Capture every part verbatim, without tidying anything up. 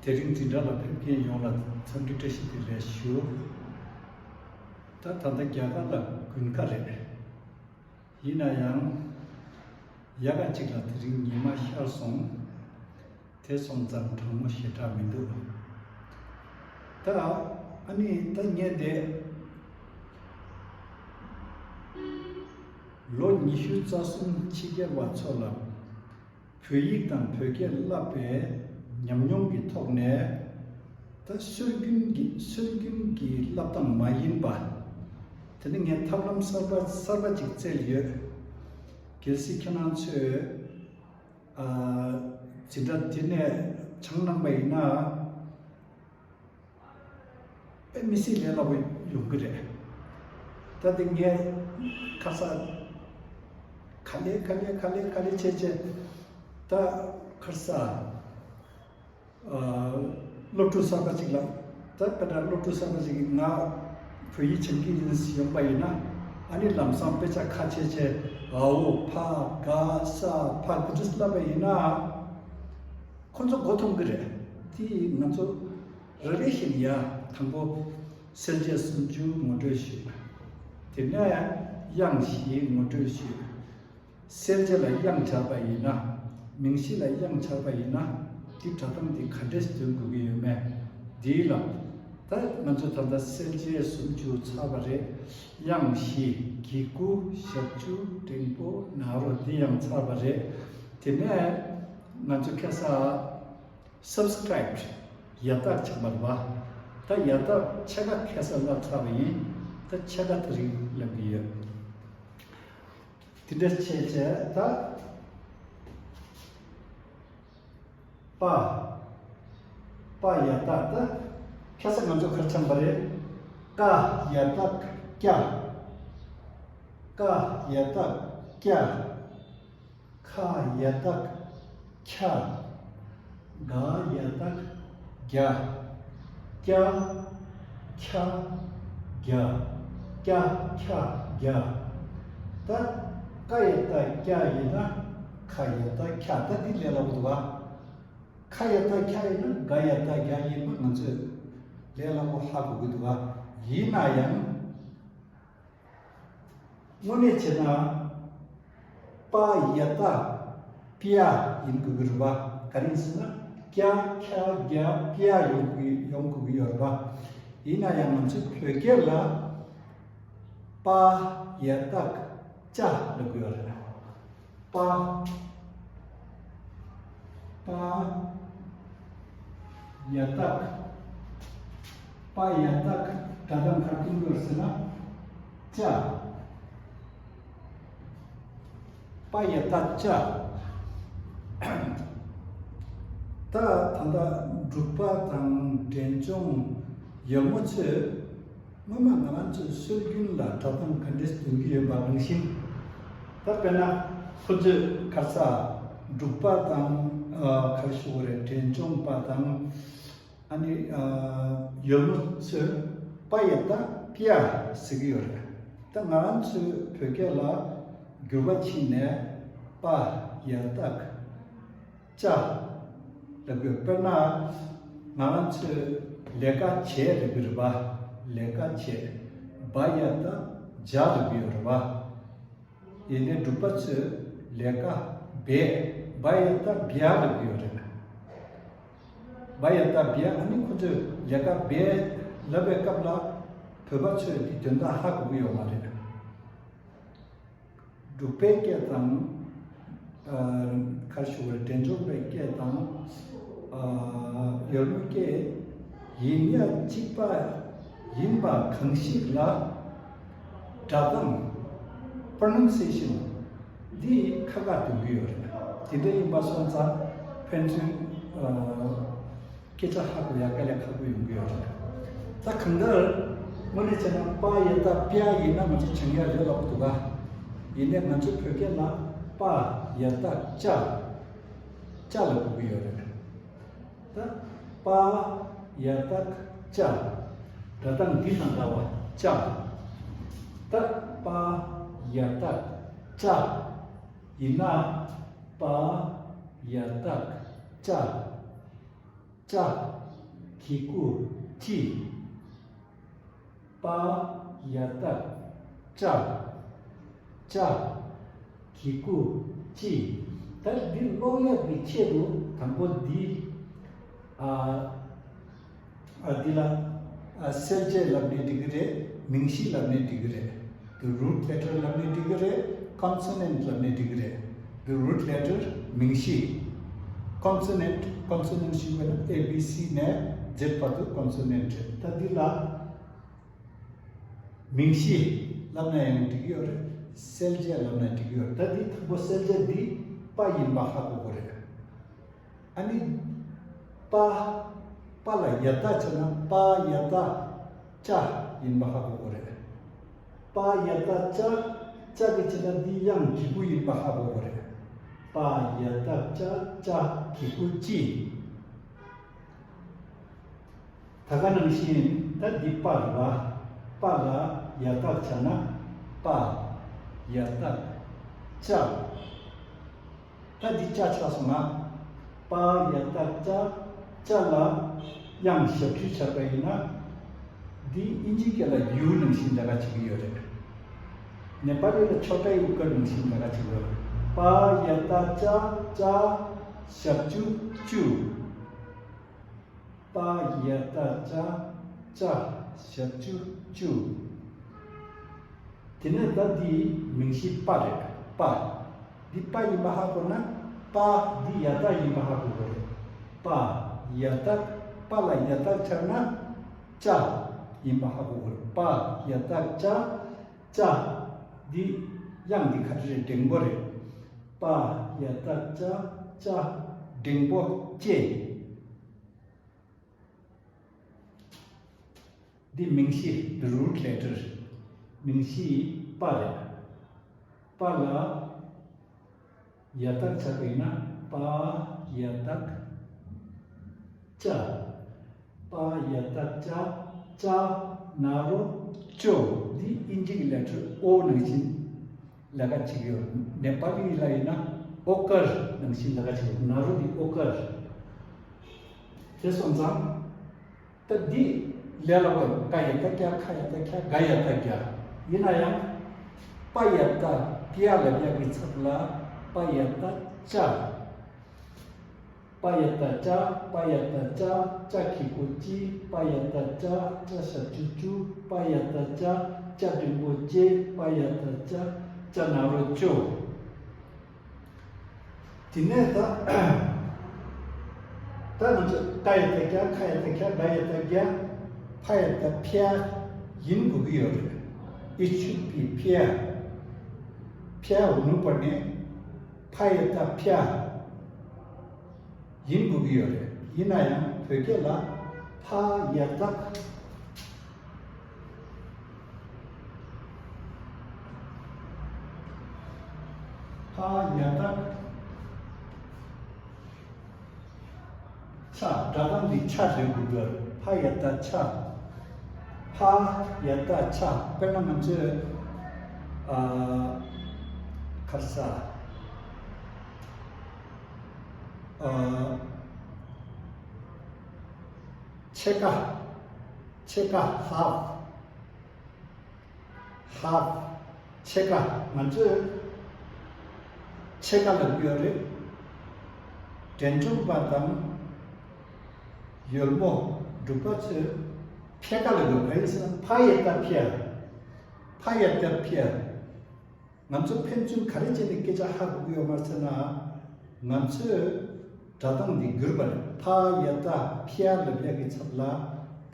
དེ་རིང་འཛིན་གྲྭ་ལ་ཕེབས་མཁན་ཡོངས་ལ་འཚམས་འདྲི་བཀྲ་ཤིས་བདེ་ལེགས་ཞུ། ད་ད་ལྟ་རྒྱ་གར་ལ་དགུན་ཁ་རེད། ཡིན་ན་ཡང་ཡག་ག་ཅིག་ལ་དེ་རིང་ཉི་མ་ཤར་སོང་། དེ་སོང་ཙང་གྲང་མོ་ཞེ་དྲག་མི་འདུག་ད་ཨ་ནི་ད་ངས་འདི་ལོ་ཉི་ཤུ་རྩ་གསུམ་ཕྱི་རྒྱལ་བ་ཚོ་ལ་བོད་ཡིག་དང་བོད་སྐད་བསླབ་པའི་ཉམས་མྱོང་གི་ཐོག་ནས། ད་སྲོལ་རྒྱུན་གྱི་སྲོལ་རྒྱུན་གྱི་བསླབ་སྟངས་མ་ཡིན་པ། དེ་ནི་ངས་ཐབས་ལམ་གསར་པ་གསར་པ་ཅིག་བཙལ་ཡོད། གལ་སྲིད་ཁྱེད་རང་ཚོས་ཨ་འཛིན་གྲྭ་འདི་ནས་སྦྱངས་གནང་པ་ཡིན་ན། དཔེ་མི་སྲིད་ལས་སླ་པོ་ཡོང་གི་རེད། ད་དེ་ངས་ཁ་ས་ག་ལེ་ག་ལེ་ག་ལེ་ག་ལེ་བྱས་བྱས། ད་ཁ་ས་ཨ་སློབ་ཕྲུག་གསར་པ་ཅིག་ལ། ད་དཔེ་འདྲ་སློབ་ཕྲུག་གསར་པ་ཅིག་གིས་ང་བོད་ཡིག་སྦྱང་གི་ཡིན་ཟེར་ཡོང་པ་ཡིན་ན། ཨ་ནི་ལམ་སང་དཔེ་ཆ་ཁ་ཕྱེ་བྱས་འ་འོ་ཕ་ག་ས་ཕ་དེ་འདྲ་བསླབ་པ་ཡིན་ན། ཁོ་ཚོ་མགོ་འཐོམ་གི་རེད། དེ་ང་ཚོ་རེ་རེ་བཞིན་ཡ། དང་པོ་གསལ་བྱེད་སུམ་ཅུ་ངོ་སྤྲོད་ཞུས། དེ་ནས་དབྱངས་བཞི་ངོ་སྤྲོད་ཞུས། གསལ་བྱེད་ལ་དབྱངས་སྦྱར་བ་ཡིན་ན། མིང་གཞི་ལ་དབྱངས་སྦྱར་བ་ཡིན་ན། འདི་སྒྲ་གདངས་འདི་ག་འདྲས་འདོན་དགོས་ཀྱི་ཡོད་མེད། འདིའི་ལ། ད་ང་ཚོ་ད་ལྟ་གསལ་བྱེད་སུམ་ཅུ་ཚར་བ་རེད། དབྱངས་བཞི་གི་གུ་ཞབས་ཀྱུ་འགྲེང་པོ་ན་རོ་འདི་ཡང་ཚར་བ་རེད། དེ་ནས་ང་ཚོ་ཁ་ས་སབ་སི་ཀྲའིབ་ཡ་དག་ཆགས་པ་རེད་པ། ད་ཡ་དག་ཕྱེད་ཀ་ཁ་ས་བསླབ་ཚར་བ་ཡིན། ད་ཕྱེད་ཀ་དེ་རིང་བསླབ་ཀྱི་ཡོད། དེ་འདྲ་བྱས་བྱས་ད། པ། པ་ཡ་དག་ད། ཁ་ས་ང་ཚོ་ག་རེ་སྦྱངས་པ་རེད། ཀ་ཡ་དག་ཀྱ། ཀ་ཡ་དག་ཀྱ། ཁ་ཡ་དག་ཁྱ། ག་ཡ་དག་གྱ། ཀྱ། ཁྱ། གྱ། ཀྱ་ཁྱ་གྱ། ད་ཀ་ཡ་དག་ཀྱ་ཡིན་ན་ཁ་ཡ་དག་ཁྱ། ད་འདི་ལས་སླ་པོ་འདུག་ག་ཁ་ཡ་དག་ཁྱ་ཡིན་ན་ག་ཡ་དག་གྱ་ཡིན་པ་ང་ཚོས་ལས་སླ་པོ་ཧ་གོ་གི་འདུག་ག་ཡིན་ན་ཡང་། དངོས་གནས་བྱས་ན། པ་ཡ་དག་པྱ་ཡིན་དགོས་ཀྱི་རེད་པ། ག་རེ་ཡིན་ཟེར་ན། ཀྱ་ཁྱ་གྱ་པྱ་ཡོང་དགོས་ཡོང་དགོས་ཀྱི་ཡོད་རེད་པ། ཡིན་ན་ཡང་ང་ཚོའི་བོད་སྐད་ལ། པ་ཡ་དག་ཅ་ལབ་ཀྱི་ཡོད་རེད། པ། པ་ཡ་དག་པ་ཡ་དག་སྒྲ་གདངས་ག་རེ་སྟོན་གྱི་ཡོད་ཟེར་ན། ཅ། པ་ཡ་དག་ཅ། ད་ད་ལྟ་འབྲུག་པ་དང་འབྲས་ལྗོངས་ཡོལ་མོ་ཚོས། སྔོན་མ་ང་རང་ཚོའི་སྲོལ་རྒྱུན་ལ་སྒྲ་གདངས་ག་འདྲས་འདོན་གྱི་ཡོད་པ་ནང་བཞིན། ད་དཔེར་ན་ཁོ་ཚོས་ག་རེ་ཟ། འབྲུག་པ་དང་། ཨ། ག་རེ་ཞུ་དགོས་རེད། འབྲས་ལྗོངས་པ་དང་། ཨ་ནི། ཨ། ཡོལ་མོ་ཚོས་པ་ཡ་དག་པྱ་ཟེར་གྱི་ཡོད་རེད། ད་ང་རང་ཚོའི་བོད་སྐད་ལ་འགྱུར་བ་ཕྱིན་ནས་པ་ཡ་དག་ཅ་ལབ་དགོས། དཔེར་ན། ང་རང་ཚོས་ལས་ཀ་བྱེད་ལབ་ཀྱི་རེད་པ། ལས་ཀ་བྱེད། བ་ཡ་དག་ཇ་ལབ་ཀྱི་ཡོད་རེད་པ། ཡིན་ནའི་འབྲུག་པ་ཚོས་ལས་ཀ་འབད། བ་ཡ་དག་བྱ་ལབ་ཀྱི་ཡོད་རེད། བ་ཡ་དག་བྱ། ཨ་ནི་ཁོ་ཚོས་ལས་ཀ་འབད་ལབ་པའི་སྐབས་ལ། བོད་པ་ཚོས་དེ་དོན་དག་ཧ་གོ་གི་ཡོད་མ་རེད། འབྲུག་པའི་སྐད་དང་། ཨ། ག་རེ་ཞུ་དགོས་རེད། འབྲས་ལྗོངས་པའི་སྐད་དང་། ཨ། ཡོལ་མོ་སྐད་ཡིན་ཡ་གཅིག་པ་ཡིན་པ་གང་ཞིག་ལ། སྒྲ་གདངས་པྲོ་ནན་སི་ཡེ་ཤན་འདི་ཁག་ཁག་འདོན་གྱི་ཡོད་རེད། དེ་འདྲ་ཡིན་པ་སོང་ཙང་ཕན་ཚུན། ཨ། སྐད་ཆ་ཧ་གོ་ཡ་དཀའ་ལས་ཁག་པོ་ཡོང་གི་ཡོད་རེད། ད་གང་ལྟར་དངོས་གནས་བྱས་ན་པ་ཡ་དག་པྱ་ཡིན་ན་ང་ཚོ་སྦྱང་ཡ་ལས་སླ་པོ་འདུག་ག་ཡིན་ནའི་ང་ཚོ་བོད་སྐད་ལ་པ་ཡ་དག་ཅ། ཅ་ལབ་དགོས་ཀྱི་ཡོད་རེད། ད་པ་ཡ་དག་ཅ། སྒྲ་གདངས་འདི་དང་འདྲ་བ་ཅ། ད་པ་ཡ་དག་ཅ་ཡིན་ན་པ་ཡ་དག་ཅ། ཅ། གི་གུ་ཅི། པ། ཡ་བཏགས་པ། ཅ། གི་གུ་ཅི། ད་འདི་ཀློག་ཡག་གི་ཆེད་དུ་དང་པོ་འདི། ཨ། ཨ། འདི་ལ། ཨ། གསལ་བྱེད་ལབ་ནས་འགྲིག་གི་རེད། མིང་གཞི་ལབ་ནས་འགྲིག་གི་རེད། The root letter ལབ་ནས་འགྲིག་གི་རེད། consonant ལབ་ནས་འགྲིག་གི་རེད། The root letter མིང་གཞི། consonant consonant ཞེས་པ་ནི་A B C ནས Z བར་དུ་consonant རེད། ད་འདི་ལ་མིང་གཞི་ལབ་ན་ཡང་འགྲིག་གི་ཡོད་རེད། གསལ་བྱེད་ལབ་ན་འགྲིག་གི་ཡོད་རེད། ད་འདི་དང་པོ་གསལ་བྱེད་འདི་པ་ཡིན་པ་ཧ་གོ་དགོས་རེད། ཨ་ནི། པ། པ་ལ་ཡ་བཏགས་བྱས་ན་པ་ཡ་བཏགས་པ་ཡིན་པ་ཧ་གོ་དགོས་རེད། པ་ཡ་བཏགས་པ། པ་གི་བྱས་ན་འདི་ཡང་གི་གུ་ཡིན་པ་ཧ་གོ་དགོས་རེད། པ་ཡ་བཏགས་པ། པ་གི་གུ་ཅི། ད་ག་ནང་བཞིན་ད་འདི་པ་རེད་པ། པ་ལ་ཡ་བཏགས་བྱས་ན་པ་ཡ་བཏགས་པ། ད་འདི་པ་ཆགས་སོང་ན། པ་ཡ་བཏགས་པ། པ་ལ་དབྱངས་ཞབས་ཀྱུ་ཆགས་པ་ཡིན་ན། འདི་ཨིན་ཇི་སྐད་ལ་ཡུ་ནང་བཞིན་འདྲ་ག་བྱེད་ཀྱི་ཡོད་རེད། ནེ་པ་ལི་ལ་ཆོ་ཊ་ཡུ་ཀར་ནང་བཞིན་འདྲ་ག་བྱེད་ཀྱི་ཡོད་རེད། པ་ཡ་བཏགས་པ། པ་ཞབས་ཀྱུ་ཅུ། པ་ཡ་བཏགས་པ། པ་ཞབས་ཀྱུ་ཅུ། དེ་ནས་ད་འདི་མིང་གཞི་པ་རེད་པ། འདི་པ་ཡིན་པ་ཧ་གོ་ན་པ་འདི་ཡ་བཏགས་ཡིན་པ་ཧ་གོ་དགོས་རེད། པ་ཡ་བཏགས། པ་ལ་ཡ་བཏགས་ཆགས་ན་པ་ཡིན་པ་ཧ་གོ་དགོས་རེད། པ་ཡ་བཏགས་པ། པ། འདི་དབྱངས་འདི་ག་རེ་རེད། འགྲེང་བུ་རེད། པ་ཡ་བཏགས་པ། པ་འགྲེང་བུ་ཅེ། འདི་མིང་གཞི། The root letter མིང་གཞི་པ་རེད། པ་ལ་ཡ་བཏགས་ཆགས་པ་ཡིན་ན་པ་ཡ་བཏགས་པ། པ་ཡ་བཏགས་པ། པ་ན་རོ་ཅོ། འདི་ཨིན་ཇི་གི་ལེ་ཊར་ཨོ་ནང་བཞིན་ལབ་ཀ་བྱེད་ཀྱི་ཡོད། ནེ་པ་ལི་ལ་ཡིན་ན་ཨོ་ཀར་ནང་བཞིན་ལབ་ཀ་བྱེད་ཀྱི་ཡོད། ན་རོ་འདི་ཨོ་ཀར། དེ་སོང་ཙང་། ད་འདི་ལས་སླ་པོ། ཀ་ཡ་བཏགས་ཀྱ། ཁ་ཡ་བཏགས་ཁྱ། ག་ཡ་བཏགས་གྱ། ཡིན་ན་ཡང་པ་ཡ་བཏགས་པ་ལབ་ཡག་གི་ཚབ་ལ་པ་ཡ་བཏགས་པ། པ་ཡ་བཏགས་པ། པ་ཡ་བཏགས་པ། པ་གི་གུ་པི། པ་ཡ་བཏགས་པ། པ་ཞབས་ཀྱུ་ཀྱུ། པ་ཡ་བཏགས་པ། པ་འགྲེང་བུ་པེ། པ་ཡ་བཏགས་པ། པ་ན་རོ་ཅོ། དེ་ནས་ད། ད་ང་ཚོ་ཀ་ཡ་བཏགས་ཀྱ། ཁ་ཡ་བཏགས་ཁྱ། ག་ཡ་བཏགས་གྱ། ཕ་ཡ་བཏགས་ཕྱ་ཡིན་དགོས་ཀྱི་ཡོད་རེད། It should be ཕྱ། ཕྱ་འོ་ནུ་པ་ནས་ཕ་ཡ་བཏགས་ཕྱ་ཡིན་དགོས་ཀྱི་ཡོད་རེད། ཡིན་ན་ཡང་བོད་སྐད་ལ་ཕ་ཡ་བཏགས། ཕ་ཡ་བཏགས་ཕྱ། སྒྲ་གདངས་འདི་ཕྱ་འདོན་དགོས་ཀྱི་ཡོད་རེད། ཕ་ཡ་བཏགས་ཕྱ། ཕ་ཡ་བཏགས་ཕྱ། དཔེར་ན་ང་ཚོས། ཨ། ག་རེ་ཟ། ཨ། ཕྱེད་ཀ། ཕྱེད་ཀ། ཧཱཕ། ཧཱཕ། ཕྱེད་ཀ། ང་ཚོས་ཕྱེད་ཀ་ལབ་ཀྱི་ཡོད་རེད། འབྲས་ལྗོངས་པ་དང་ཡུལ་མོ་འབྲུག་པ་ཚོས་ཕྱེད་ཀ་ལབ་ཀྱི་ཡོད་རེད། ཕ་ཡ་བཏགས་ཕྱ། ཕ་ཡ་བཏགས་ཕྱ། ང་ཚོ་ཕན་ཚུན་ག་རེ་བྱས་ནས་སྐད་ཆ་ཧ་གོ་གི་ཡོད་མ་རེད་ཟེར་ན། ང་ཚོས་སྒྲ་གདངས་འདི་བསྒྱུར་བ་རེད། ཕ་ཡ་བཏགས་ཕྱ་ལབ་ཡག་གི་ཚབ་ལ་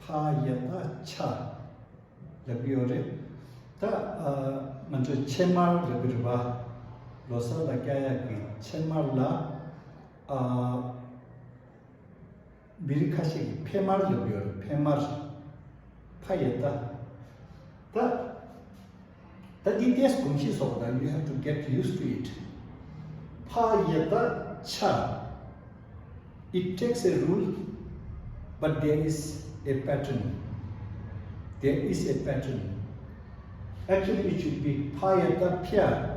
ཕ་ཡ་བཏགས་ཕྱ་ལབ་ཀྱི་ཡོད་རེད། ད། ཨ། ང་ཚོས་ཕྱེ་མར་ལབ་ཀྱི་རེད་པ། ལོ་གསར་ལ་བཀལ་ཡག་གི་ཕྱེ་མར་ལ། ཨ། མི་རིགས་ཁ་ཤས་ཀྱིས་ཕེ་མར་ལབ་ཡོད་རེད། ཕེ་མར། ཕ་ཡ་བཏགས། ད། ད་འདི་ཏོག་ཙམ་གོམས་གཤིས་བཟོ་དགོས། ད། You have to get used to it. ཕ་ཡ་བཏགས་ཕྱ། It takes a rule, but there is a pattern. There is a pattern. Actually, it should be ཕ་ཡ་བཏགས་ཕྱ།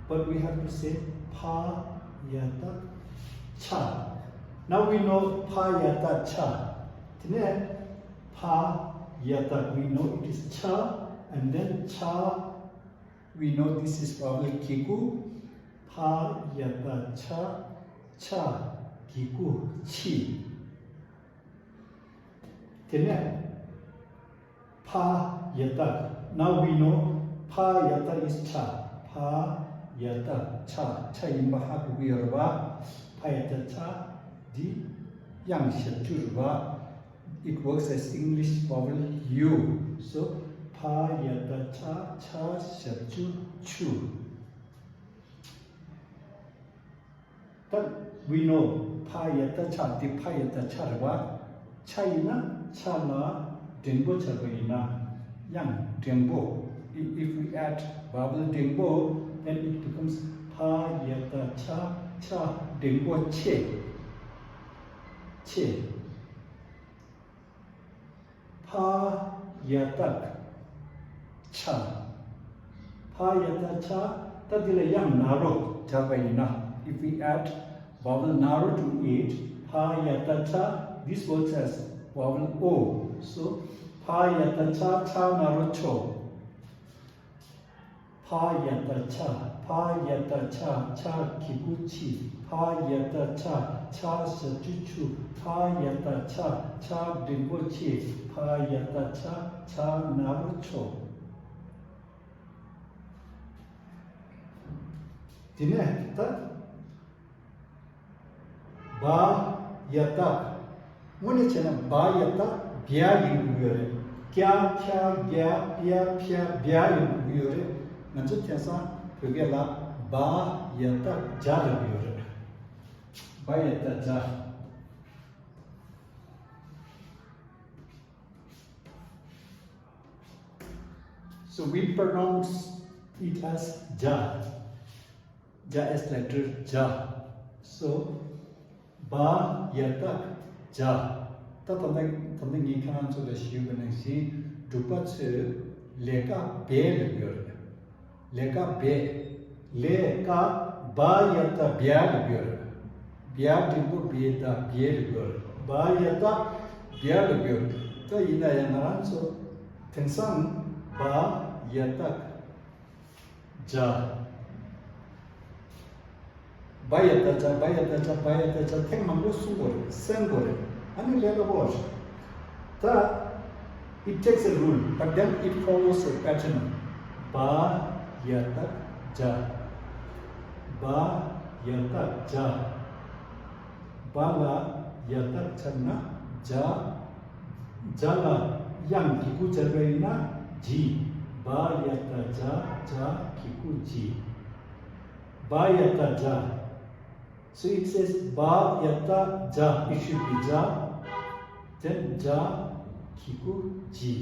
But we have to say ཕ་ཡ་བཏགས་ཕྱ། Now we know ཕ་ཡ་བཏགས་ཕྱ། དེ་ནས་ཕ་ཡ་བཏགས། We know it is ཕྱ, and then ཕྱ། We know this is vowel གི་གུ། ཕ་ཡ་བཏགས་ཕྱ། ཕྱ་གི་གུ་ཕྱི། དེ་ནས་ཕ་ཡ་བཏགས། Now we know ཕ་ཡ་བཏགས་is ཕྱ། ཕ་ཡ་བཏགས་ཕྱ། ཕྱ་ཡིན་པ་ཧ་གོ་གི་ཡོད་རེད་པ། ཕ་ཡ་བཏགས་ཕྱ། འདི་དབྱངས་ཞབས་ཀྱུ་རེད་པ། It works as English vowel U. So ཕ་ཡ་བཏགས་ཕྱ། ཕྱ་ཞབས་ཀྱུ་ཕྱུ། ད་we know ཕ་ཡ་བཏགས་ཕྱ། འདི་ཕ་ཡ་བཏགས་ཕྱ་རེད་པ། ཕྱ་ཡིན་ན་ཕྱ་ལ་འགྲེང་བུ་བྱས་པ་ཡིན་ན། དབྱངས་འགྲེང་བུ། If if we add vowel འགྲེང་བུ, then it becomes ཕ་ཡ་བཏགས་ཕྱ། ཕྱ་འགྲེང་བུ་ཕྱེ། ཕྱེ། ཕ་ཡ་བཏགས་ཕྱ། ཕ་ཡ་བཏགས་ཕྱ། ད་འདི་ལ་དབྱངས་ན་རོ་སྦྱར་བ་ཡིན་ན། If we add vowel ན་རོ to it, ཕ་ཡ་བཏགས་ཕྱ། This works as vowel O. So ཕ་ཡ་བཏགས་ཕྱ། ཕྱ་ན་རོ་ཕྱོ། ཕ་ཡ་བཏགས་ཕྱ། ཕ་ཡ་བཏགས་ཕྱ། ཕྱ་གི་གུ་ཕྱི། ཕ་ཡ་བཏགས་ཕྱ། ཕྱ་ཞབས་ཀྱུ་ཕྱུ། ཕ་ཡ་བཏགས་ཕྱ། ཕྱ་འགྲེང་བུ་ཕྱེ། ཕ་ཡ་བཏགས་ཕྱ། ཕྱ་ན་རོ་ཕྱོ། དེ་ནས་ད་བ་ཡ་བཏགས། དངོས་གནས་བྱས་ན་བ་ཡ་བཏགས་བྱ་ཡིན་དགོས་ཡོད་རེད། ཀྱ་ཁྱ་གྱ་པྱ་ཕྱ་བྱ་ཡིན་དགོས་ཡོད་རེད། ང་ཚོ་དེང་སང་བོད་སྐད་ལ་བ་ཡ་བཏགས་བྱ་ལབ་ཡོད་རེད། བ་ཡ་བཏགས་བྱ། So we pronounce it as བྱ། བྱ as letter བྱ། So བ་ཡ་བཏགས་བྱ། ད་ད་ལྟ་ད་ལྟ་ངས་ཁྱེད་རང་ཚོ་ལ་ཞུས་པ་ནང་བཞིན་འབྲུག་པ་ཚོས་ལས་ཀ་བྱེད་ལབ་ཡོད་རེད། ལས་ཀ་བྱེད། ལས་ཀ་བ་ཡ་བཏགས་བྱ་ལབ་ཡོད་རེད། བྱ་འགྲེང་བུ་བྱེད་དང་བྱེད་ལབ་ཡོད་རེད། བ་ཡ་བཏགས་བྱ་ལབ་ཡོད་རེད། ད་ཡིན་ན་ཡང་ང་རང་ཚོ་དེང་སང་བ་ཡ་བཏགས་བྱ། བ་ཡ་བཏགས་བྱ། བ་ཡ་བཏགས་བྱ། བ་ཡ་བཏགས་བྱ། ཐེངས་མང་པོ་གསུང་དགོས་རེད། གསན་དགོས་རེད། ཨ་ནི་ལས་སླ་པོ་རེད། ད་it takes a rule, but then it follows a pattern. བ་ཡ་བཏགས་བྱ། བ་ཡ་བཏགས་བྱ། བ་ལ་ཡ་བཏགས་སྦྱར་ན་བྱ། བྱ་ལ་དབྱངས་གི་གུ་སྦྱར་བ་ཡིན་ན་བྱི། བ་ཡ་བཏགས་བྱ། བྱ་གི་གུ་བྱི། བ་ཡ་བཏགས་བྱ། So it says བ་ཡ་བཏགས་བྱ། It should be བྱ། Then བྱ་གི་གུ་བྱི།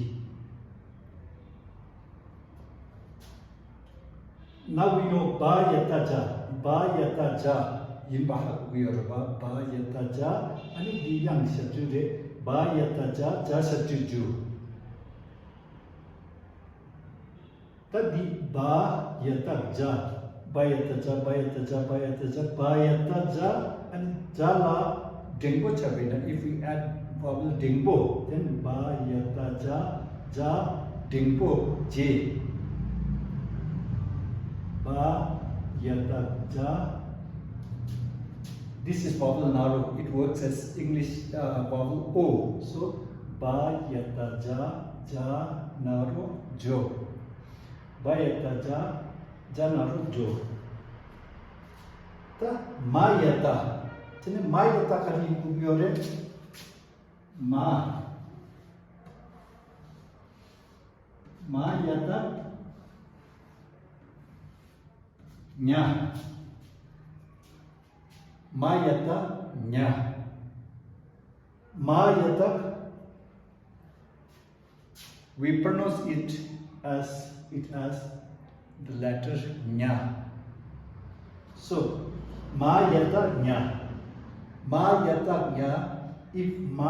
Now we know བ་ཡ་བཏགས་བྱ། བ་ཡ་བཏགས་བྱ་ཡིན་པ་ཧ་གོ་གི་ཡོད་རེད་པ། བ་ཡ་བཏགས་བྱ། ཨ་ནི་འདི་དབྱངས་ཞབས་ཀྱུ་རེད། བ་ཡ་བཏགས་བྱ། བྱ་ཞབས་ཀྱུ་བྱུ། ད་འདི་བ་ཡ་བཏགས་བྱ། བ་ཡ་བཏགས་བྱ། བ་ཡ་བཏགས་བྱ། བ་ཡ་བཏགས་བྱ། བ་ཡ་བཏགས་བྱ། ཨ་ནི་བྱ་ལ་འགྲེང་བུ་ཆགས་པས་ན། If we add vowel འགྲེང་བུ། Then བ་ཡ་བཏགས་བྱ། བྱ་འགྲེང་བུ་བྱེ། བ་ཡ་བཏགས་བྱ། This is vowel ན་རོ། It works as English uh, vowel O. So བ་ཡ་བཏགས་བྱ། བྱ་ན་རོ་བྱོ། བ་ཡ་བཏགས་བྱ། བྱ་ན་རོ་བྱོ། ད་མ་ཡ་བཏགས། དེ་ནས་མ་ཡ་བཏགས་ག་རེ་ཡིན་དགོས་ཀྱི་ཡོད་རེད། མ། མ་ཡ་བཏགས་མྱ། མ་ཡ་བཏགས་མྱ། མ་ཡ་བཏགས། We pronounce it as it as the letter nya. So མ་ཡ་བཏགས་མྱ། མ་ཡ་བཏགས་མྱ། If མ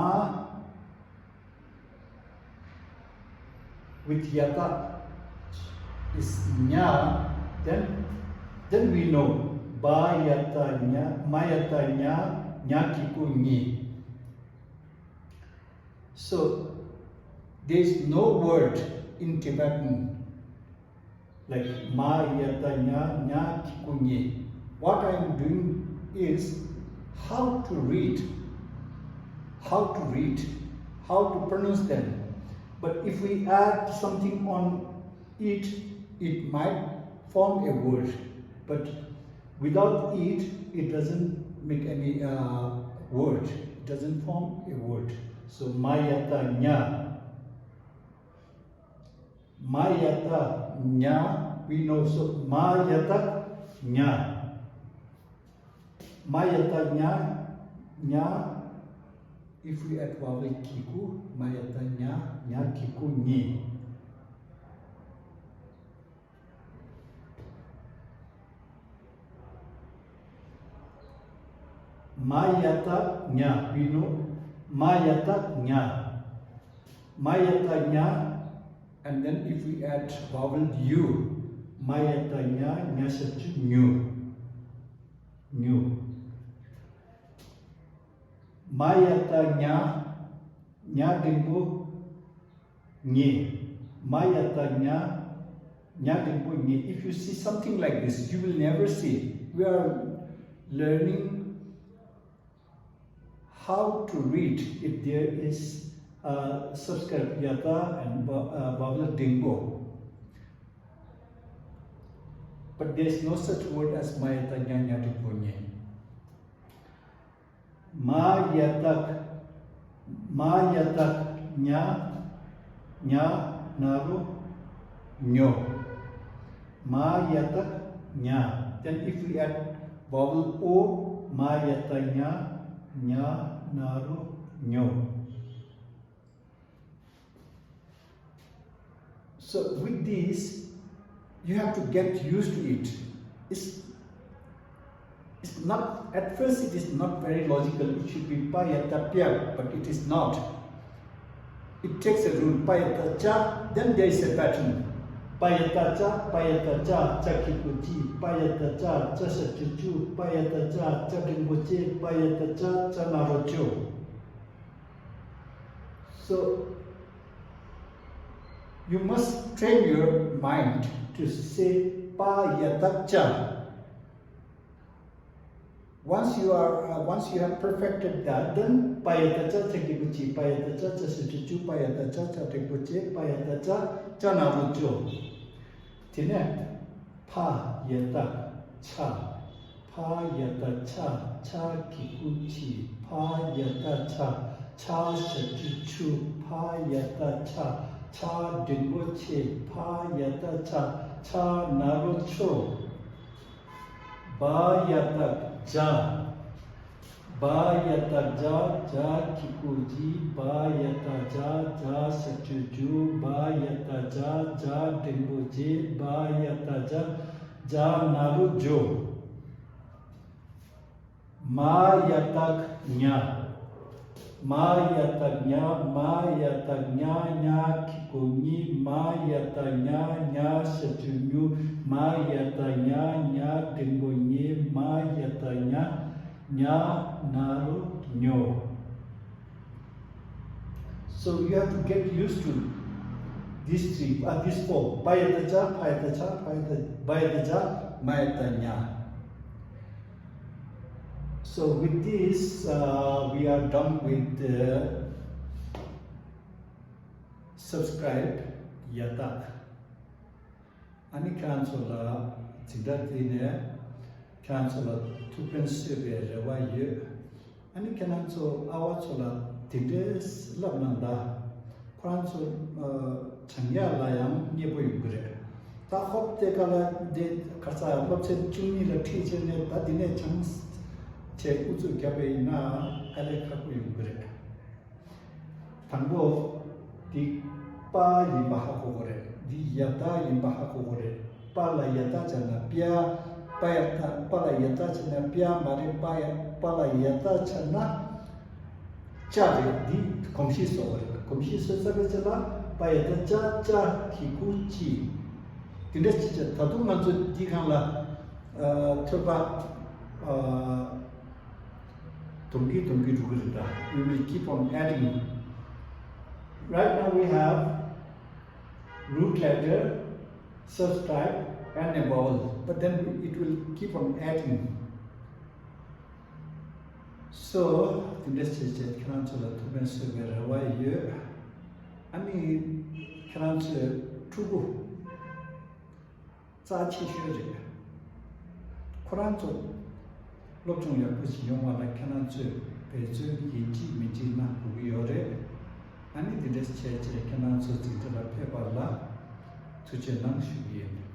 with yata is nya, then then we know ba yata nya, ma yata nya, ཉ་གི་གུ་ཉི། So, there is no word in Tibetan like མ་ཡ་བཏགས་ཉ་ཉ་གི་གུ་ཉི། What I am doing is how to read, how to read, how to pronounce them. But if we add something on it, it might form a word. But without it, it doesn't make any uh, word. It doesn't form a word. So, མ་ཡ་བཏགས་ཉ། མ་ཡ་བཏགས་ཉ། We know, so མ་ཡ་བཏགས་ཉ། མ་ཡ་བཏགས་ཉ། ཉ། If we add vowel གི་གུ། མ་ཡ་བཏགས་ཉ། ཉ་གི་གུ་ཉི། མ་ཡ་བཏགས་ཉ། We know མ་ཡ་བཏགས་ཉ། མ་ཡ་བཏགས་ཉ། And then if we add vowel ཡུ། མ་ཡ་བཏགས་ཉ། ཉ་ཞབས་ཀྱུ་ཉུ། ཉུ། མ་ཡ་བཏགས་ཉ། ཉ་འགྲེང་བུ་ཉི། མ་ཡ་བཏགས་ཉ། ཉ་འགྲེང་བུ་ཉི། If you see something like this, you will never see. We are learning how to read if there is a subscript yata and vowel འགྲེང་བུ། But there is no such word as མ་ཡ་བཏགས་ཉ། ཉ་འགྲེང་བུ་ཉི། མ་ཡ་བཏགས། མ་ཡ་བཏགས་ཉ། ཉ་ན་རོ་ཉོ། མ་ཡ་བཏགས་ཉ། Then if we add vowel o། མ་ཡ་བཏགས་ཉ། ཉ་ན་རོ་ཉོ། So with this, you have to get used to it. It's, it's not, at first it is not very logical. It should be pa ya ta pya, but it is not. It takes a rule, pa ya ta cha, then there is a pattern. Pa ya ta cha, pa ya ta cha, cha ki ku chi, pa ya ta cha, cha sha chu chu, pa ya ta cha, cha ding bu che, pa ya ta cha, cha na ro cho. So, you must train your mind to say pa ya ta cha. Once you are, uh, once you have perfected that, then pa ya ta cha cha ki bu chi, pa ya ta cha cha sha chu chu, pa ya ta cha cha ding bu che, pa ya ta cha, cha na ro cho. དེ་ནས་ཕ་ཡ་བཏགས་ཕྱ། ཕ་ཡ་བཏགས་ཕྱ། ཕྱ་གི་གུ་ཕྱི། ཕ་ཡ་བཏགས་ཕྱ། ཕྱ་ཞབས་ཀྱུ་ཕྱུ། ཕ་ཡ་བཏགས་ཕྱ། ཕྱ་འགྲེང་བུ་ཕྱེ། ཕ་ཡ་བཏགས་ཕྱ། ཕྱ་ན་རོ་ཕྱོ། བ་ཡ་བཏགས་བྱ། བ་ཡ་བཏགས་བྱ། བྱ་གི་གུ་བྱི། བ་ཡ་བཏགས་བྱ། བྱ་ཞབས་ཀྱུ་བྱུ། བ་ཡ་བཏགས་བྱ། བྱ་འགྲེང་བུ་བྱེ། བ་ཡ་བཏགས་བྱ། བྱ་ན་རོ་བྱོ། མ་ཡ་བཏགས་མྱ། མ་ཡ་བཏགས་མྱ། མ་ཡ་བཏགས་མྱ། མྱ་གི་གུ་མྱི། མ་ཡ་བཏགས་མྱ། མྱ་ཞབས་ཀྱུ་མྱུ། མ་ཡ་བཏགས་མྱ། མྱ་འགྲེང་བུ་མྱེ། མ་ཡ་བཏགས་མྱ། མྱ་ན་རོ་མྱོ། So you have to get used to these three, uh, these four. Pa ya ta cha, pha ya ta cha, pha ya ta, ba ya ta cha, ma ya ta nya. So with this, uh, we are done with the subscribe yata. ཨ་ནི་ཁྱེད་རང་ཚོ་ལ་འཛིན་གྲྭ་དེ་ནས་ཁྱེད་རང་ཚོ་ལ་ཐུགས་ཕན་གསོས་པའི་རེ་བ་ཡོད། ཨ་ནི་ཁྱེད་རང་ཚོ་ཨ་བ་ཚོ་ལ་དེ་འདྲའི་བསླབ་གནང་ད། ཁོ་རང་ཚོ་སྦྱང་ཡག་ལ་ཡང་མཉེས་པོ་ཡོང་གི་རེད། ད་ཧོབ་སྟེ་ག་ལ་འདི་ག་ས་སློབ་ཚན་བཅུ་གཉིས་ལ་ཁྲིད་བྱས་ནས་ད་འདི་ནས་སྦྱང་བྱས་ཨུ་ཚུགས་བརྒྱབ་པ་ཡིན་ན་དཀའ་ལས་ཁག་པོ་ཡོང་གི་རེད། དང་པོ། འདི་པ་ཡིན་པ་ཧ་གོ་གི་རེད། འདི་ཡ་ད་ཡིན་པ་ཧ་གོ་གི་རེད། པ་ལ་ཡ་ད་བྱས་ན་པྱ། པ་ཡ་ད། པ་ལ་ཡ་ད་བྱས་ན་པྱ་མ་རེད། པ་ཡ། པ་ལ་ཡ་ད་བྱས་ན་ཅ་རེད། འདི་གོམས་གཤིས་བཟོ་གི་རེད། གོམས་གཤིས་བཟོས་ཚར་བའི་རྗེས་ལ་པ་ཡ་ད་ཅ། ཅ་གི་གུ་ཅི། འདི་འདྲ་ཅི་བྱས། ད་དུང་ང་ཚོ་འདི་སྒང་ལ་ཨ་ཐོད་པ་ཨ། སྡོམ་གྱིས་སྡོམ་གྱིས་འགྲོ་གི་རེད་ད། We will keep on adding. Right now we have root letter, subscribe and a vowel, but then it will keep on adding. So དེ་འདྲ་བྱས་བྱས་ཁྱེད་རང་ཚོ་ལ་ཐུགས་ཕན་གསོས་པའི་རེ་བ་ཡོད། ཨ་ནི་ཁྱེད་རང་ཚོའི་ཕྲུ་གུ་རྩ་ཆེ་ཤོས་རེད། ཁོ་རང་ཚོ་སློབ་སྦྱོང་ཡག་པོ་ཞིག་ཡོང་བ་ལ་ཁྱེད་རང་ཚོས་འབད་བརྩོན་ཡིན་གཅིག་མིན་གཅིག་གནང་དགོས་ཀྱི་ཡོད་རེད། ཨ་ནི་དེ་འདྲ་བྱས་བྱས་ཁྱེད་རང་ཚོ་འཛིན་གྲྭ་ལ་ཕེབས་པ་ལ་ཐུགས་རྗེ་གནང་ཞུ་གི་ཡིན།